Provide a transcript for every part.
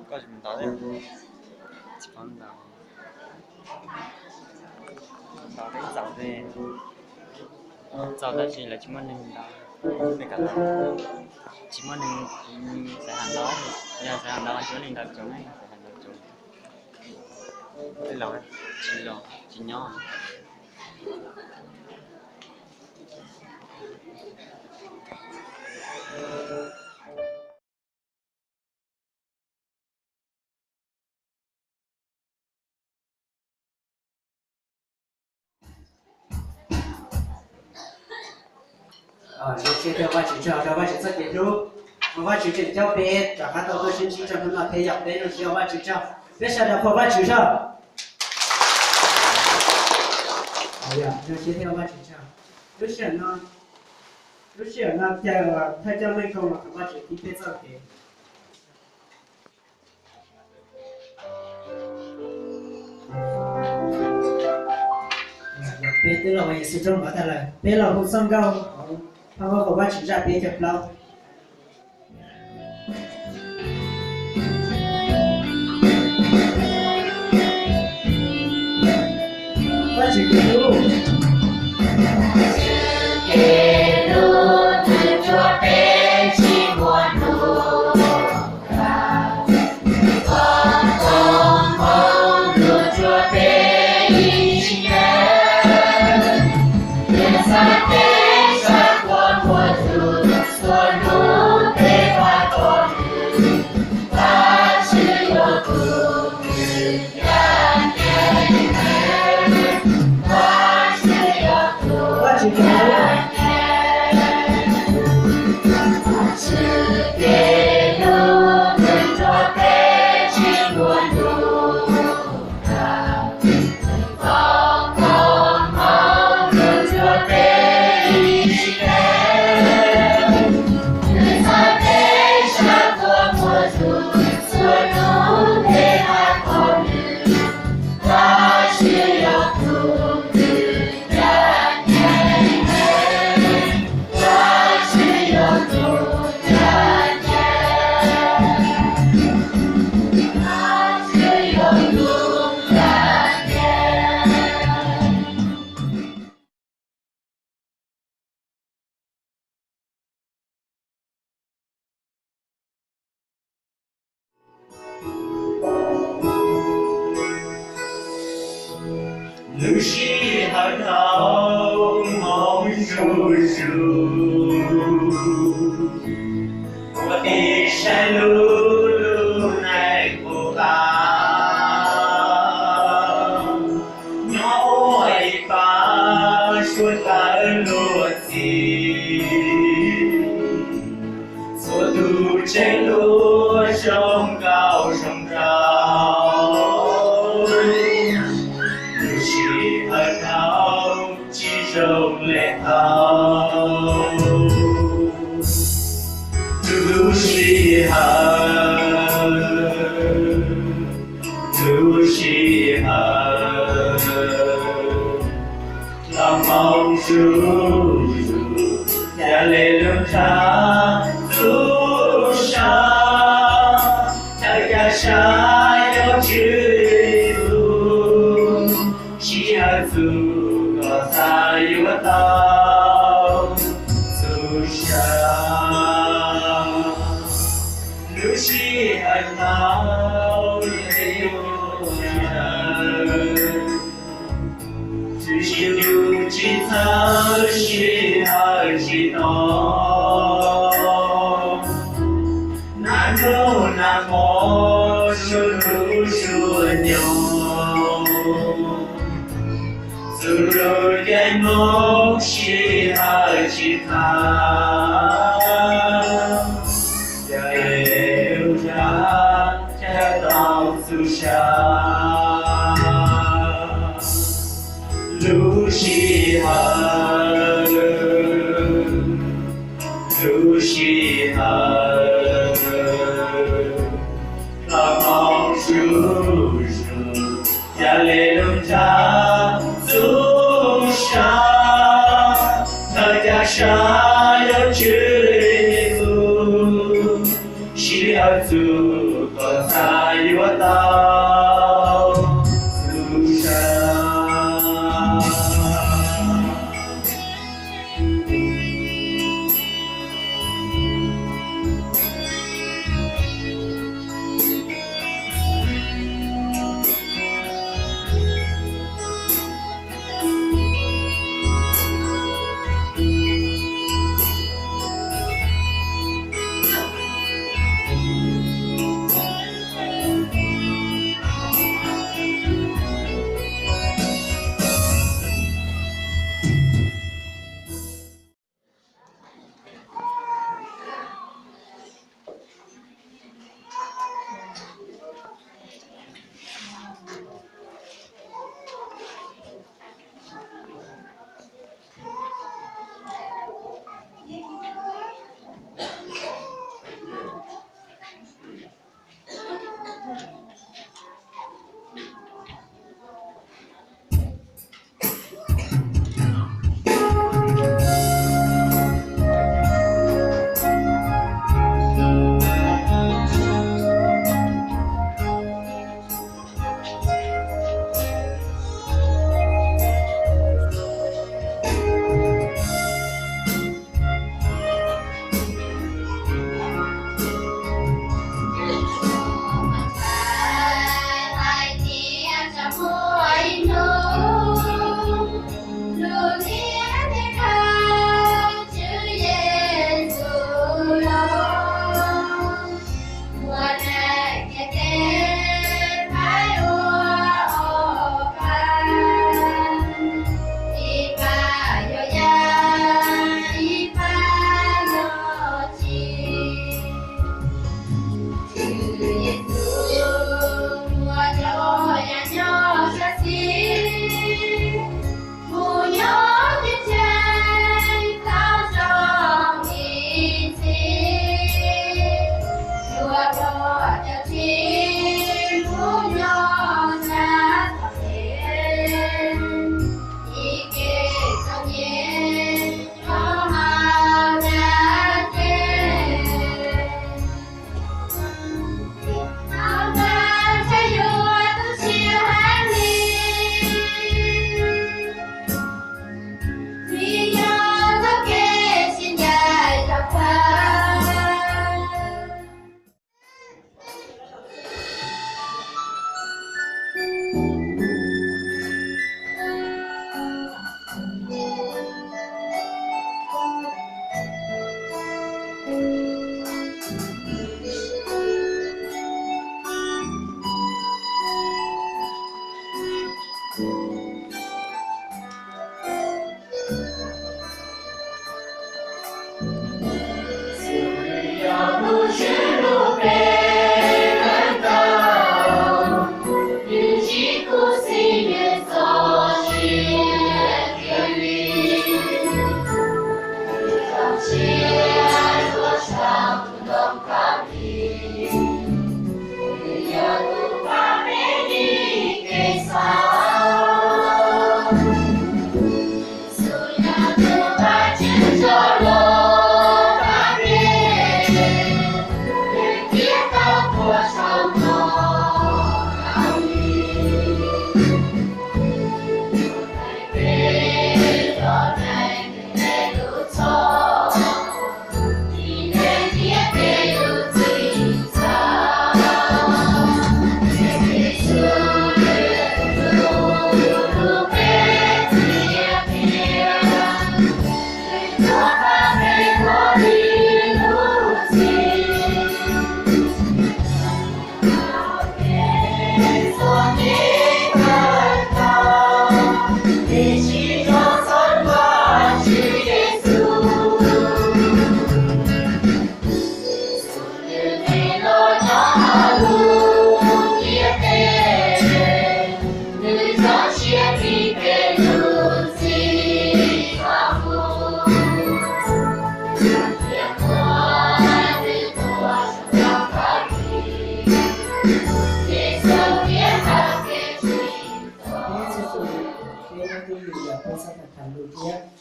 Koj tsis ntaus, tsis paub ntaus. Ntaus peb txaus, txaus tab sis lawv tsis muaj neeg ntaus, tsis muaj neeg xaiv ham ntaus, yog xaiv ham ntaus tsis muaj neeg ntaus tsoom, xaiv ham ntaus tsoom. Tsis los, tsis nyob. Zoo siab thiab Vajtswv tsaug rau Vajtswv txoj kev hlub, uas Vajtswv tseem coj peb rov qab tau tuaj sib ntsib rau hnub no thiab yog peb zoo siab ua Vajtswv tsaug. Peb sawv daws qhuas Vajtswv tsaug. Zoo siab thiab Vajtswv tsaug. Lub sij hawm no, lub sij hawm no caw thawj coj Meej Koos los thov Vajtswv qhib peb txoj kev. Peb twb los ua Yexus rooj mov tag lawm, peb los hu txoj nkauj, txoj nkauj qhuas Vajtswv zaj peb caug plaub. Vajtswv tus hlub. Lub sij hawm no hmoov zuj zus, ua tib saib lub lub neej puas kam nyob ua ib pab suav dawb luag txim. Txhua tus tseem luag zoo nkauj zoo nraug, lub sij hawm no tsis zoo li thaum. Lub sij hawm, lub sij hawm, los hmoov zuj zus, yog li lub nra txhub sa, thawj caj sab yuav tswj tus, sij hawm txhub kom xav yuav tau txhub sa. Lub sij hawm no, tsis tu tsis txhawj sij hawm tsis no, na Lub nag hmo txhua lub suab nyoog, txhua lub caij nyoog sij hawm tsis tham, yog lub ntsab tau txhua sab. Lub sij hawm, lub sij hawm, hla moov zuj zus, yog li lub ntsab txhua sab, thawj caj sab yuav tswj lub sij hawm txhua kom txhaj yuav tau txhua sab.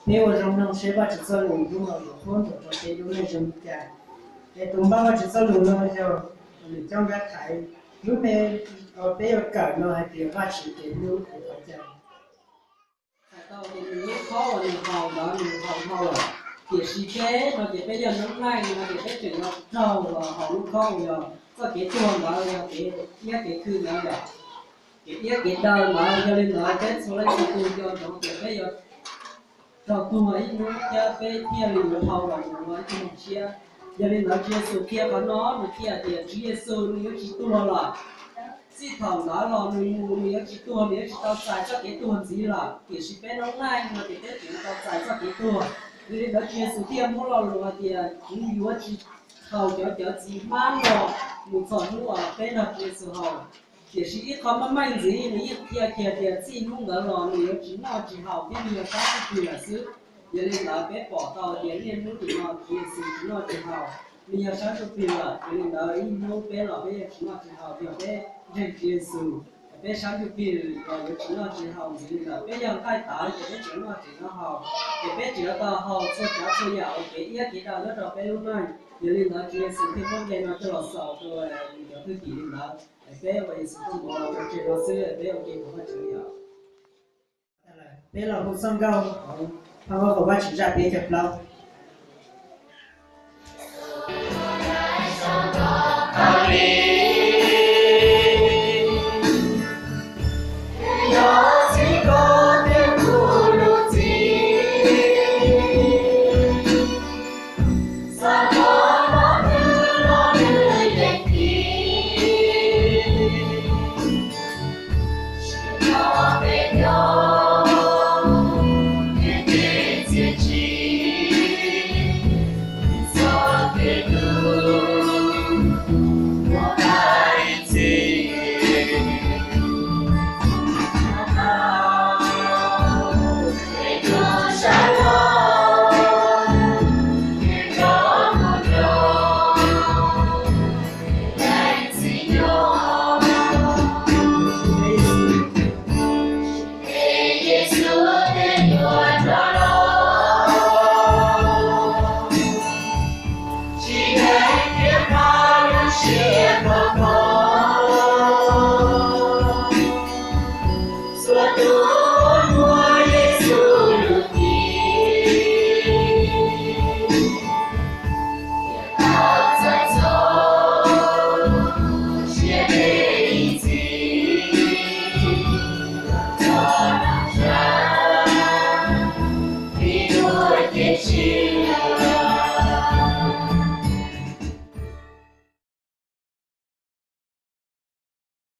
Peb ua zoo mloog seb Vajtswv txoj lus hnub no yuav qhuab ntuas rau peb lub neej zoo li cas. Es tus npaj Vajtswv txoj lus no yog nws coj nkaj thaiv lub me, peb yuav kawm no hais tias Vajtswv kev hlub es qhov cas. Hais tau tias nws lub khob uas nws haus ntawd nws haus dhau lawm, tiam sis peb no ces peb yog noob neej no ces peb tseem yuav raug los haus lub khob uas yog txoj kev tuag ntawd, yog kev iab kev khw ntawd yom, kev iab kev daw ntawd. Yog li ntawd peb txhua leej txhua tus nco ntsoov tias peb yuav raug tuag ib hnub thiab peb thiaj li yuav dhau los mus ua ib tug neeg tshiab. Yog li ntawd Tswv Yexus qhia qhov no nws qhia tias Tswv Yexus nws yuav tsis tuag lawm. Txij thaum ntawd los nws mus nws yuav tsis tuag, nws yuav tsis tau txais txoj kev tuag ntxiv lawm, tiam sis peb noob neej no ces peb tseem tau txais txoj kev tuag. Yog li ntawd Tswv Yexus thiaj muab lo lus hais tias kuv yuav tsis haus cov cawv txiv hmab no mus txog hnub uas peb nrog Tswv Yexus haus. Tiam sis ib qho meej meej ntxiv nws yeej qhia kiag tias txij hnub ntawd los nws yuav tsis noj tsis haus thiab nws yog sab ntsuj plig lawm xwb. Yog li ntawd peb pom tau tias niaj hnub nim no Tswv Yexus tsis noj tsis haus, nws yog sab ntsuj plig lawm. Yog li ntawd ib hnub peb los peb yuav tsis noj tsis haus, yog peb ntseeg Tswv Yexus, peb sab ntsuj plig los yuav tsis noj tsis haus ntxiv li lawm. Peb yog nqaij tawv ces peb tseem noj tseem noj haus, ces peb tseem yuav tau haus txhua tsav txhua yam uas kev iab kev daw nyob rau peb lub neej. Yog li ntawd Tswv Yexus thiaj muab nqe no coj los xaus rau nws cov thwj tim li ntawd. Es peb ua Yexus txoj moo los ua tseg no xwb, peb ua ke thov Vajtswv yom. Peb los hu txoj nkauj hauv phau Vajtswv zaj peb caug plaub.